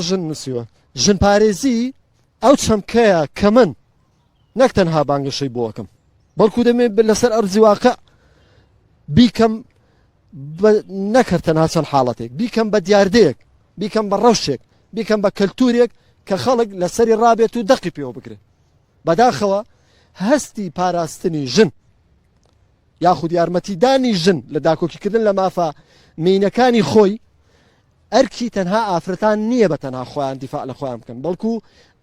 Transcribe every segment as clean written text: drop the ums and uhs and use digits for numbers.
ژن نووسیوە ژنپارێزی ئەو چەمکەیە کە من نەک تەنها بانگەشەی بۆ ئەکەم بەڵکو دەمێ لەسەر ئەرزی واقع بیکەم نەک هەر تەنها چەند حاڵەتێک بیکەم بە دیاردەیەک بیکەم بە ڕەوشێک بیکەم بە کەلتورێک کە خەڵک لەسەری ڕابێت و دەقی پێوە بگرێت بەداخەوە هەستی پاراستنی ژن یاخود یارمەتیدانی ژن لە داکۆکیکردن لە مافە مینەکانی خۆی ئەرکی تەنها ئافرەتان نییە بە تەنها خۆیان دیفاع لە خۆیان بکەن بەڵکو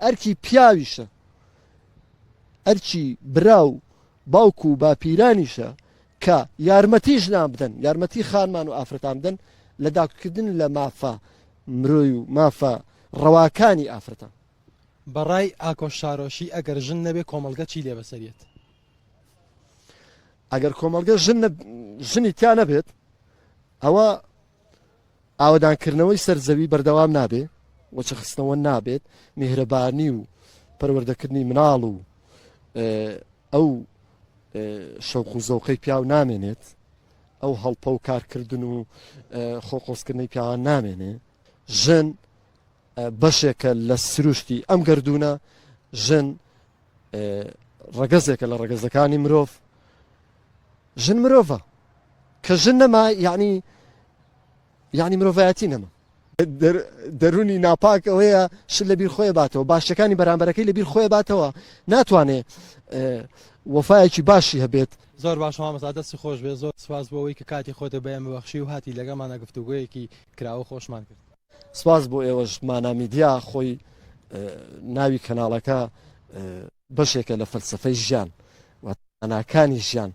ئەرکی پیاویشە ئەرکی برا و باوک و باپیرانیشە کە یارمەتی ژنان بدەن یارمەتی خانمان و ئافرەتان بدەن لە داکۆکیکردن لە مافە مرۆی و مافە ڕەواکانی ئافرەتان. بەڕای ئاکۆ شارۆشی ئەگەر ژن نەبێ کۆمەڵگە چی لێ بەسەر یەت؟ ئەگەر کۆمەڵگە ژن ژنی تیا نەبێت ئەوە ئاوەدانکردنەوەی سەر زەوی بەردەوام نابێ، وەچەخستنەوە نابێت، میهرەبانی و پەروەردەکردنی مناڵ و ئەو شەوق و زەوقەی پیاو نامێنێت، ئەو هەڵپە و کارکردن و خۆقۆزکردنەی پیاوان نامێنێ. ژن بەشێکە لە سروشتی ئەم گەردوونە، ژن ڕەگەزێکە لە ڕەگەزەکانی مرۆڤ، ژن مرۆڤە کە ژن نەما یعنی یعنی مرۆڤایەتی نەما دەرونی ناپاک ئەوەیە شت لە بیر خۆی باتەوە باشەکانی بەرامبەرەکەی لە بیر خۆی باتەوە ناتوانێ وەفایەکی باشی هەبێت. زۆر باشە مامۆستا دەستی خۆش بێت زۆر سوپاس بۆ ئەوەی کە کاتی خۆتە بە ئێمە بەخشی و هاتی لەگەڵمانا گفتوگۆیەکی کراوە خۆشمان کرد. سپاس بۆ ئێوەش مانا میدیا خۆی ناوی کەناڵەکە بەشێکە لە فەلسەفەی ژیان و ماناکانی ژیان.